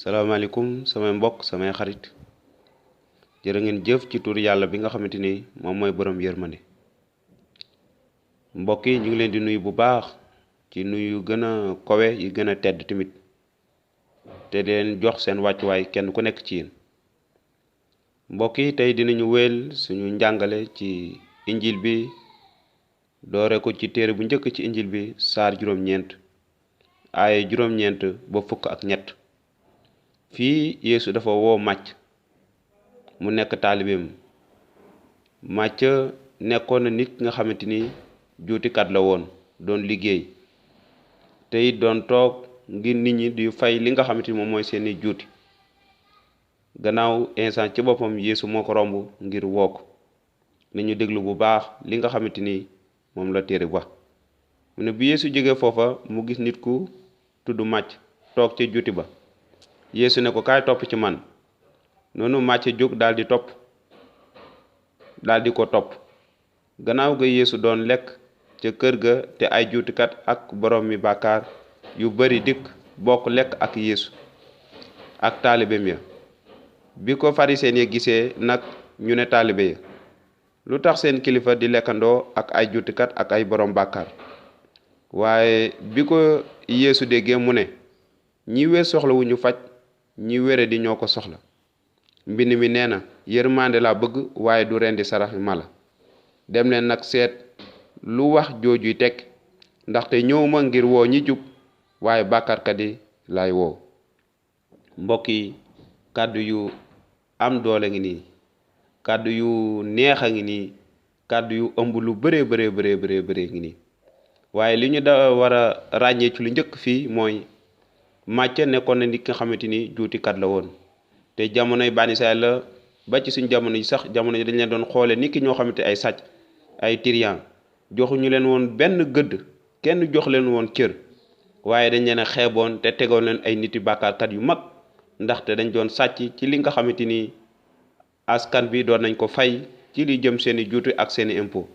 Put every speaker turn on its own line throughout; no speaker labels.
salaamaaleykum samay mbokk samay xarit jërë ngeen jëf ci tur yàlla bi nga xamante ni moom mooy borom yërmande mbokk yi ñu ngi leen di nuyu bu baax ci nuyu gën a kowe yi gën a tedd tamit te di leen jox seen wàccuwaay kenn ku nekk ci yéen mbokk yi tey dinañu wéel suñu njàngale ci injil bi doore ko ci téere bu njëkk ci injil bi saar juróom-ñeent aaye juróom-ñeent ba fukk ak ñett fii Yeesu dafa woo màcc mu nekk taalibeem màcc nekkoon na nit nga xamante ni juutikat la woon doon liggéey te it doon toog ngir nit ñi di fay li nga xamante ni moom mooy seeni juuti gannaaw instant ci boppam Yeesu moo ko romb ngir woo ko nañu déglu bu baax li nga xamante ni moom la téere wax mu ne bi Yeesu jógee foofa mu gis nit ku tudd màcc toog ca juuti ba Yeesu ne ko kaay topp ci man noonu màcc jóg daldi ko topp gannaaw ga Yeesu doon lekk ca kër ga te ay juutikat ak borom mi bàkkaar yu bari dikk bokk lekk ak Yeesu ak taalibeem ya bi ko fariseen ya gisee nag ñu ne taalibe ya lu tax seen kilifa di lekkandoo ak ay juutikat ak ay borom bàkkaar waaye bi ko Yeesu déggee mu ne ñi wér soxlawuñu faj ñi wére di ñoo ko soxla mbind mi nee na yërmande laa bëgg waaye du rendi sarax mala dem leen nag seet lu wax joojuy tekk ndaxte ñëwuma ngir woo ñi jub waaye bàkkaarkat yi lay woo mbokk yi kàddu yu am doole ngi nii kàddu yu neex a ngi nii kàddu yu ëmb lu bëree ngi nii waaye li ñu da war a ràññee ci lu njëkk fii mooy màcc nekkoon na nit nga xamante ni juutikat la woon te jamonoy Bani Israël la ba ci suñ jamono yi sax jamono yi dañ leen doon xoole nit ki ñoo xamante ay sàcc ay tiriyan joxuñu leen woon benn gëdd kenn jox leen woon cër waaye dañ leen a xeeboon te tegoon leen ay niti bàkkaarkat yu mag ndaxte dañ doon sàcc ci li nga xamante ni askan bi doon nañ ko fay ci li jëm seeni juuti ak seeni impôt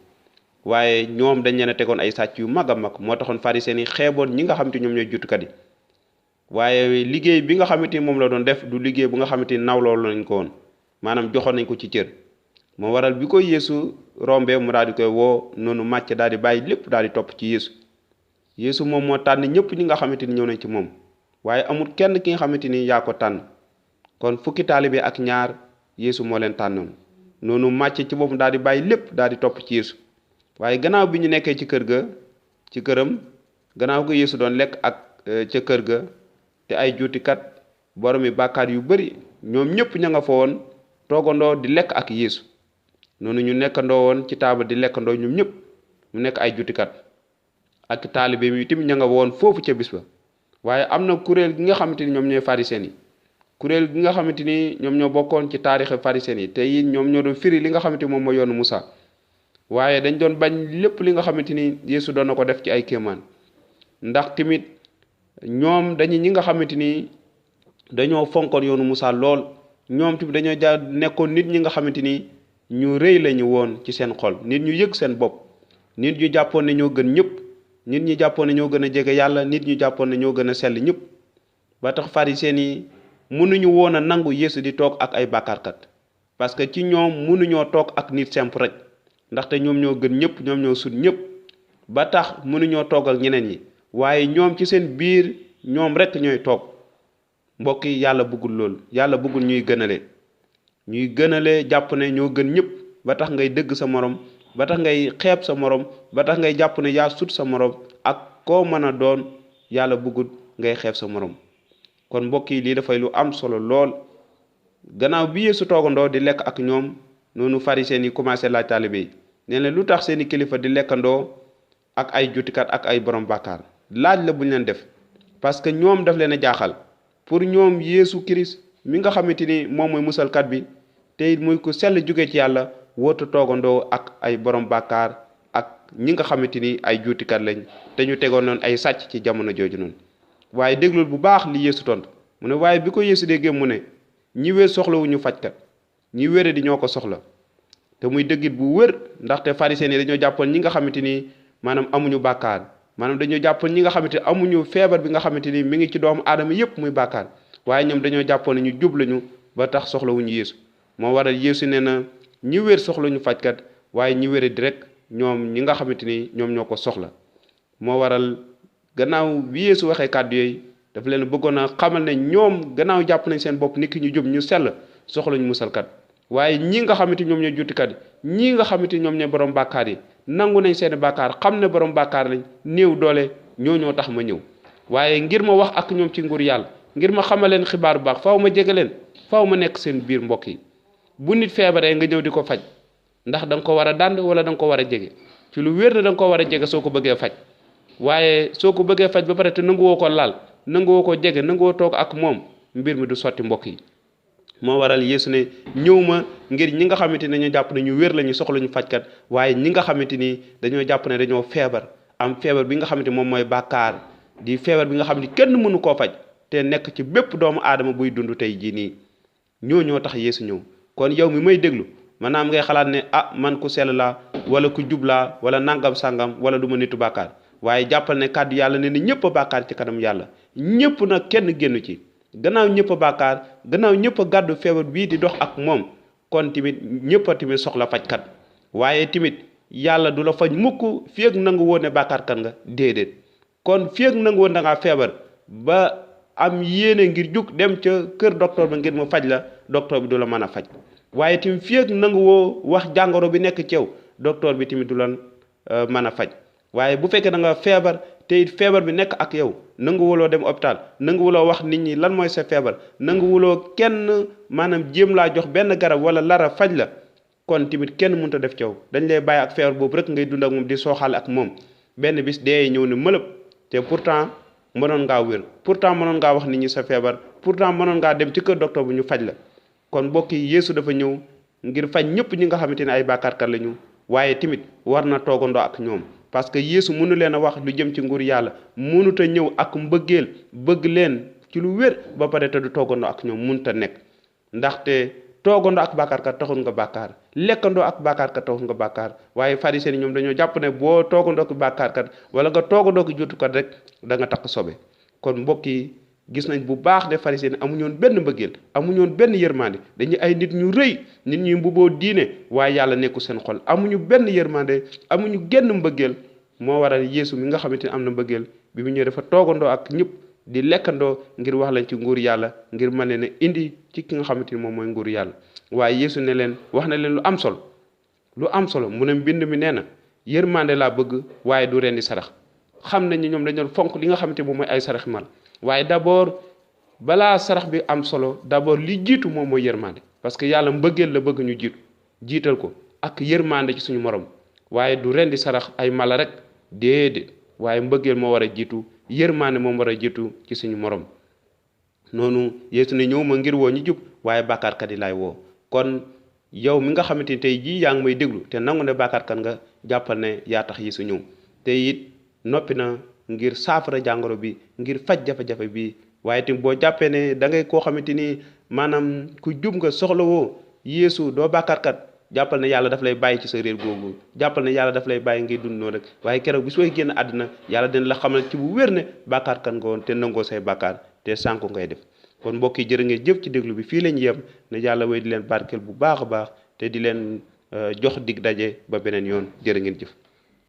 waaye ñoom dañ leen a tegoon ay sàcc yu mag a mag moo taxoon pharisien yi xeeboon ñi nga xamante ñoom ñooy juutikat yi waaye liggéey bi nga xamante ni moom la doon def du liggéey bu nga xamante ni nawloo nañ ko woon maanaam joxoon nañ ko ci cër moo waral bi ko Yeesu rombee mu daal di koy woo noonu màcc daal di bàyyi lépp daal di topp ci Yeesu moom moo tànn ñëpp ñi nga xamante ni ñëw nañ ci moom waaye amul kenn ki nga xamante ni yaa ko tànn kon fukki taalibe ak ñaar Yeesu moo leen tànnoon noonu màcc ci boppam daal di bàyyi lépp daal di topp ci Yeesu waaye gannaaw bi ñu nekkee ci kër ga ci këram gannaaw ga Yeesu doon lekk ak ca kër ga te ay juutikat boromi bàkkaar yu bari ñoom ñëpp ña nga fa woon toogandoo di lekk ak Yeesu noonu ñu nekkandoo woon ci taabal di lekkandoo ñoom ñëpp mu nekk ay juutikat ak taalibe mi tamit ña nga woon foofu ca bis ba waaye am na kuréel gi nga xamante ni ñoom ñooy pharisien yi kuréel gi nga xamante ni ñoom ñoo bokkoon ci taarixu pharisien yi te it ñoom ñoo doon firi li nga xamante ni moom mooy yoonu Musaa waaye dañ doon bañ lépp li nga xamante ni Yeesu doon na ko def ci ay kéemaan ndax tamit ñoom dañu ñi nga xamante ni dañoo fonkoon yoonu Musaa lool ñoom tamit dañoo nekkoon nit ñi nga xamante ni ñu rëy lañu woon ci seen xol nit ñu yëg seen bopp nit ñu jàppoon ne ñoo gën ñëpp nit ñi jàppoon ne ñoo gën a jege yàlla nit ñu jàppoon ne ñoo gën a sell ñëpp ba tax pharisien yi mënuñu woon a nangu Yeesu di toog ak ay bàkkaarkat parce que ci ñoom mënuñoo toog ak nit simple rek ndaxte ñoom ñoo gën ñëpp ñoom ñoo sut ñëpp ba tax mënuñoo toog ak ñeneen ñi waaye ñoom ci seen biir ñoom rek ñooy toog mbokk yi yàlla bëggul loolu yàlla bëggul ñuy gënale jàpp ne ñoo gën ñëpp ba tax ngay dëgg sa morom ba tax ngay xeeb sa morom ba tax ngay jàpp ne yaa sut sa morom ak koo mën a doon yàlla bëggul ngay xeeb sa morom kon mbokk yi lii dafay lu am solo lool gannaaw bi Yeesu toogandoo di lekk ak ñoom noonu pharisien yi commencé laaj taalibe yi nee na lu tax seeni kilifa di lekkandoo ak ay juutikat ak ay borom bàkkaar laaj la bu ñu leen def parce que ñoom daf leen a jaaxal pour ñoom Yeesu Kirist mi nga xamante ni moom mooy musalkat bi te it muy ku sell jóge ci yàlla wóotu toogandoo ak ay borom bàkkaar ak ñi nga xamante ni ay juutikat lañ te ñu tegoon noonu ay sàcc ci jamono jooju noonu waaye déglul bu baax li Yeesu tontu mu ne waaye bi ko Yeesu déggee mu ne ñi wér soxlawuñu fajkat ñi wére di ñoo ko soxla te muy dëggit bu wër ndaxte pharisiens yi dañoo jàppoon ñi nga xamante ni maanaam amuñu bàkkaar maanaam dañoo jàppoon ñi nga xamante ni amuñu feebar bi nga xamante ni mi ngi ci doomu aadama yépp muy bàkkaar waaye ñoom dañoo jàppoon ne ñu jub lañu ba tax soxlawuñu Yeesu. moo waral Yeesu nee na ñi wér soxlawuñu fajkat waaye ñi wére di rek ñoom ñi nga xamante ni ñoom ñoo ko soxla. moo waral gannaaw bi Yeesu waxee kàddu yooyu dafa leen bëggoon a xamal ne ñoom gannaaw jàpp nañ seen bopp nit ki ñu jub ñu sell soxlañu musalkat waaye ñi nga xamante ñoom ñooy juutikat yi ñii nga xamante ñoom ñooy borom bàkkaar yi nangu nañ seeni bàkkaar xam ne borom bàkkaar lañ néew doole ñoo tax ma ñëw. waaye ngir ma wax ak ñoom ci nguur yàlla ngir ma xamal leen xibaar bu baax faaw ma jege leen faaw ma nekk seen biir mbokk yi. bu nit feebaree nga ñëw di ko faj ndax da nga ko war a dànd wala da nga ko war a jege ci lu wér na da nga ko war a jege soo ko bëggee faj waaye soo ko bëggee faj ba pare te nanguwoo ko laal nanguwoo ko jege nanguwoo toog ak moom mbir mi du sotti mbokk yi. moo waral Yeesu ne ñëw ma ngir ñi nga xamante ne dañoo jàpp ne ñu wér lañu soxla ñu fajkat waaye ñi nga xamante ni dañoo jàpp ne dañoo feebar am feebar bi nga xamante moom mooy bàkkaar di feebar bi nga xam ne kenn mënu koo faj te nekk ci bépp doomu aadama buy dund tey jii nii ñoo tax Yeesu ñëw. kon yow mi may déglu maanaam ngay xalaat ne man ku sell laa wala ku jub laa wala nangam sangam wala du ma nitu bàkkaar waaye jàppal ne kàddu yàlla ne ñëpp a bàkkaar ci kanam yàlla ñëpp nag kenn génnu ci gannaaw ñëpp a bàkkaar gannaaw ñëpp a gàddu feebar bii di dox ak moom kon tamit ñëpp a tamit soxla fajkat waaye tamit yàlla du la faj mukk fii ak nangu woon ne bàkkaarkat nga déedéet kon fii ak nangu woon da ngaa feebar ba am yéene ngir jug dem ca kër docteur ba ngir mu faj la docteur bi du la mën a faj waaye tamit fii ak nangu woo wax jàngoro bi nekk ci yow docteur bi tamit du la mën a faj waaye bu fekkee da nga feebar te it feebar bi nekk ak yow nanguwuloo dem hôpital nanguwuloo wax nit ñi lan mooy sa feebar nanguwuloo kenn maanaam jéem laa jox benn garab wala lara faj la kon tamit kenn mënut a def ci yow dañ lay bàyyi ak feebar boobu rek ngay dund ak moom di sooxaale ak moom benn bis dee ñëw ne mëlëb te pourtant mënoon ngaa wér pourtant mënoon ngaa wax nit ñi sa feebar pourtant mënoon ngaa dem ci kër docteur bu ñu faj la kon mbokk yi Yeesu dafa ñëw ngir faj ñëpp ñi nga xamante ne ay bàkkaarkat lañu waaye tamit war na toogandoo ak ñoom parce que Yeesu mënu leen a wax lu jëm ci nguur yàlla mënut a ñëw ak mbëggeel bëgg leen ci lu wér ba pare te du toogandoo ak ñoom mënut a nekk ndaxte toogandoo ak bàkkaarkat taxul nga bàkkaar lekkandoo ak bàkkaarkat taxul nga bàkkaar waaye pharisiens ñoom dañoo jàpp ne boo toogandoo ak bàkkaarkat wala nga toogandoo ak juutukat rek da nga takk sobe kon mbokk yi gis nañ bu baax ne pharisiens amuñoon benn mbëggeel amuñoon benn yërmande dañuy ay nit ñu rëy nit ñuy mbuboo diine waaye yàlla nekku seen xol amuñu benn yërmande amuñu genn mbëggeel moo waral Yeesu mi nga xamante ne am na mbëggeel bi mu ñëw dafa toogandoo ak ñëpp di lekkandoo ngir wax leen ci nguur yàlla ngir mën leen a indi ci ki nga xamante ni moom mooy nguur yàlla waaye Yeesu ne leen wax na leen lu am solo mu ne mbind mi nee na yërmande laa bëgg waaye du rendi sarax xam nañ ni ñoom dañu doon fonk li nga xamante moom mooy ay sarax mal waaye d'abord balaa sarax bi am solo d'abord li jiitu moom mooy yërmande parce que yàlla mbëggeel la bëgg ñu jiital ko ak yërmande ci suñu morom waaye du rendi sarax ay mala rek déedéet waaye mbëggeel moo war a jiitu yërmande moom war a jiitu ci suñu morom noonu Yeesu ne ñëw ma ngir woo ñu jub waaye bàkkaarkat yi laay woo kon yow mi nga xamante ni tey jii yaa ngi may déglu te nangu ne bàkkaarkat nga jàppal ne yaa tax Yeesu ñëw te it noppi na ngir saafara jàngoro bi ngir faj jafe-jafe bi waaye tamit boo jàppee ne da ngay koo xamante ni maanaam ku jub nga soxlawoo Yeesu doo bàkkaarkat jàppal ne yàlla daf lay bàyyi ci sa réer googu jàppal ne yàlla daf lay bàyyi ngay dund noonu rek waaye keroog bi sooy génn àddina yàlla dina la xamal ci bu wér ne bàkkaarkat nga woon te nangoo say bàkkaar te sànku ngay def kon mbokk yi jërë ngeen jëf ci déglu bi fii lañ yem ne yàlla way di leen barkeel bu baax a baax te di leen jox dig daje ba beneen yoon jërë ngeen jëf